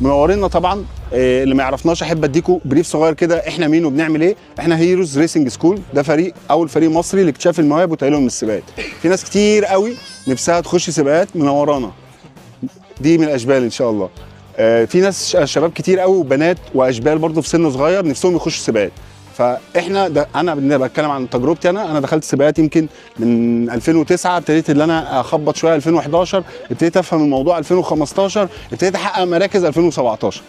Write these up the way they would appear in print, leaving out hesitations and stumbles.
منورينا طبعا. اللي ما يعرفناش احب اديكم brief صغير كده، احنا مين وبنعمل ايه. احنا Heroes Racing School، ده فريق، اول فريق مصري لاكتشاف المواهب وتاهيلهم للسباقات. في ناس كتير قوي نفسها تخش سباقات، منورانا دي من الاشبال ان شاء الله. في ناس شباب كتير قوي وبنات واشبال برضه في سن صغير نفسهم يخشوا سباقات. فاحنا ده انا بتكلم عن تجربتي، انا دخلت سباقات يمكن من 2009، ابتديت ان انا اخبط شوية 2011، ابتديت افهم الموضوع 2015، ابتديت احقق مراكز 2017.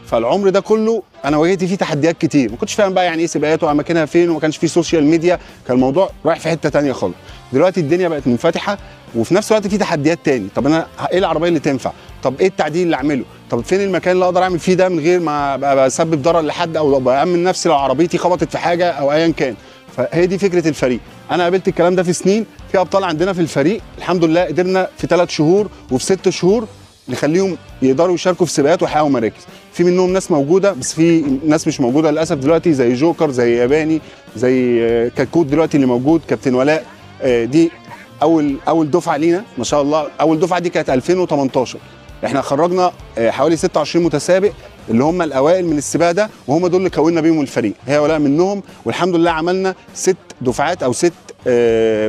فالعمر ده كله انا واجهت فيه تحديات كتير، ما كنتش فاهم بقى يعني ايه سباقات واماكنها فين، وما كانش فيه social media، كان الموضوع رايح في حتة ثانية خالص. دلوقتي الدنيا بقت منفتحة، وفي نفس الوقت في تحديات تاني. طب انا ايه العربية اللي تنفع؟ طب ايه التعديل اللي اعمله؟ طب فين المكان اللي اقدر اعمل فيه ده من غير ما ابقى بسبب ضرر لحد او بامن نفسي لو عربيتي خبطت في حاجة او ايا كان. فهي دي فكرة الفريق. انا قابلت الكلام ده في سنين، في ابطال عندنا في الفريق الحمد لله قدرنا في 3 شهور وفي 6 شهور نخليهم يقدروا يشاركوا في سباقات ويحققوا مراكز. في منهم ناس موجودة، بس في ناس مش موجودة للاسف دلوقتي، زي جوكر، زي ياباني، زي كتكوت دلوقتي اللي موجود، كابتن ولاء. دي اول دفعه لينا ما شاء الله. اول دفعه دي كانت 2018، احنا خرجنا حوالي 26 متسابق اللي هم الاوائل من السباق ده، وهم دول اللي كونا بيهم الفريق، هي ولاء منهم. والحمد لله عملنا 6 دفعات او 6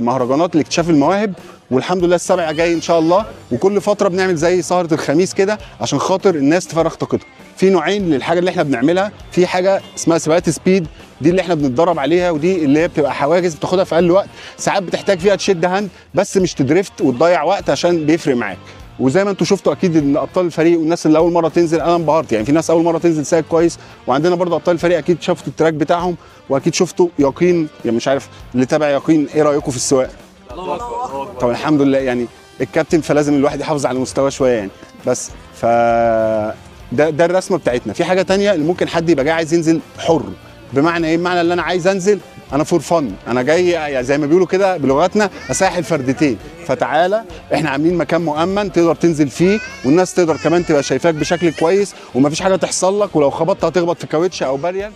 مهرجانات لاكتشاف المواهب، والحمد لله السبعة جاي ان شاء الله. وكل فترة بنعمل زي سهره الخميس كده عشان خاطر الناس تفرغ طاقتها. في نوعين للحاجة اللي احنا بنعملها، في حاجة اسمها سباقات speed، دي اللي احنا بنتدرب عليها، ودي اللي هي بتبقى حواجز بتاخدها في اقل وقت، ساعات بتحتاج فيها تشد hand بس مش ت drift وتضيع وقت عشان بيفرق معاك. وزي ما انتم شفتوا اكيد ان ابطال الفريق والناس اللي اول مرة تنزل، انا انبهرت يعني، في ناس اول مرة تنزل سايق كويس. وعندنا برضه ابطال الفريق اكيد شفتوا ال track بتاعهم، واكيد شفتوا يقين، يعني مش عارف اللي تابع يقين ايه رايكم في السواقة؟ الله اكبر. طب الحمد لله، يعني الكابتن فلازم الواحد يحافظ على مستواه شوية يعني، بس ف ده الرسمة بتاعتنا. في حاجة ثانية اللي ممكن حد يبقى جاي عايز ينزل حر، بمعنى ايه؟ بمعنى اللي انا عايز انزل انا for fun، انا جاي يعني زي ما بيقولوا كده بلغتنا اساحل فردتين. فتعالى احنا عاملين مكان مؤمن تقدر تنزل فيه، والناس تقدر كمان تبقى شايفاك بشكل كويس، ومفيش حاجة تحصل لك، ولو خبطت هتخبط في كاوتش او barrier.